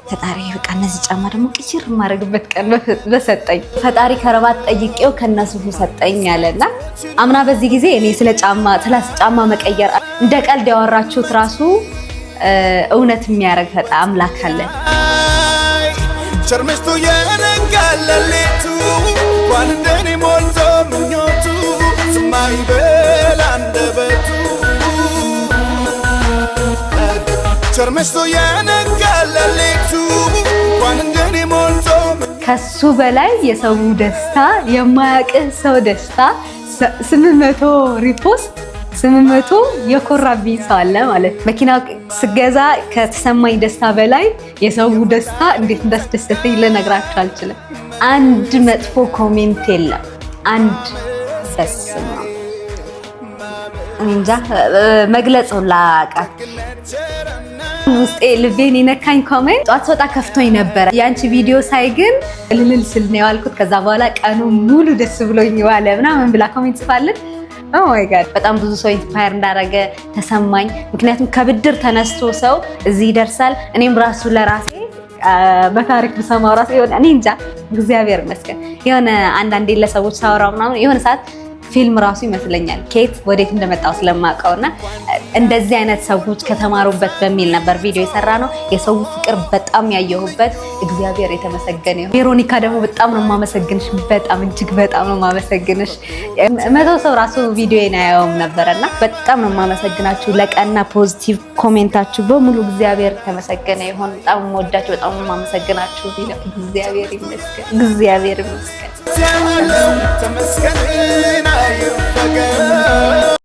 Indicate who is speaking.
Speaker 1: ፈጣሪ በቃ እነዚህ ጫማ ደግሞ ቅይር የማደርግበት ቀን በሰጠኝ። ፈጣሪ ከረባት ጠይቄው ከነሱፉ ሰጠኝ አለና አምና በዚህ ጊዜ እኔ ስለ ጫማ መቀየር እንደ ቀልድ ያወራችሁት ራሱ እውነት የሚያደርግ ፈጣ አምላክ አለን።
Speaker 2: ቸርምሽቱ የነጋል ሌሊቱ፣ እንኳን እንደኔ ሞልቶ ምኞቱ፣ ዝም አይበል አንደበቱ። ቸርምሽቱ የነጋል ሌሊቱ፣ እንኳን እንደኔ ሞልቶ
Speaker 1: ከሱ በላይ የሰው ደስታ፣ የማያውቅህ ሰው ደስታ፣ 800 repost፣ 800 የኮራብኝ ሰው አለ ማለት። መኪና ስገዛ ከተሰማኝ ደስታ በላይ የሰው ደስታ እንዴት እንዳስደሰተኝ ልነግራችሁ አልችልም። አንድ መጥፎ comment የለም። አንድ በስመ አብ፣ እንጃ መግለጽ ሁላ አቃት። ውስጤ ልቤን የነካኝ comment፣ ጠዋት ስወጣ ከፍቶኝ ነበረ። የአንቺ ቪዲዮ ሳይ ግን እልልል ስል ነው የዋልኩት። ከዛ በኋላ ቀኑ ሙሉ ደስ ብሎኝ ዋለ ምናምን ብላ comment ጽፋልን። Oh my God፣ በጣም ብዙ ሰው inspire እንዳደረገ ተሰማኝ። ምክንያቱም ከብድር ተነስቶ ሰው እዚህ ይደርሳል። እኔም ራሱ ለራሴ በታሪክ ብሰማው ራሱ የሆነ እኔ እንጃ፣ እግዚአብሔር ይመስገን፣ የሆነ አንዳንዴ ለሰዎች ሳወራው ምናምን የሆነ ሰዓት ፊልም ራሱ ይመስለኛል፣ ከየት ወዴት እንደመጣው ስለማውቀው። እና እንደዚህ አይነት ሰዎች ከተማሩበት በሚል ነበር ቪዲዮ የሰራነው። የሰው ፍቅር በጣም ያየሁበት፣ እግዚአብሔር የተመሰገነ ይሁን። ቬሮኒካ ደግሞ በጣም ነው የማመሰግንሽ፣ በጣም እጅግ በጣም ነው የማመሰግንሽ። 100 ሰው ራሱ ቪዲዮ አያየውም ነበረና በጣም ነው የማመሰግናችሁ ለቀና positive comment ኣችሁ በሙሉ። እግዚአብሔር የተመሰገነ ይሁን። በጣም የምወዳችሁ፣ በጣም ነው የማመሰግናችሁ። እግዚአብሔር ይመስገን፣ እግዚአብሔር ይመስገን።
Speaker 2: ተመስገን አይፈገም።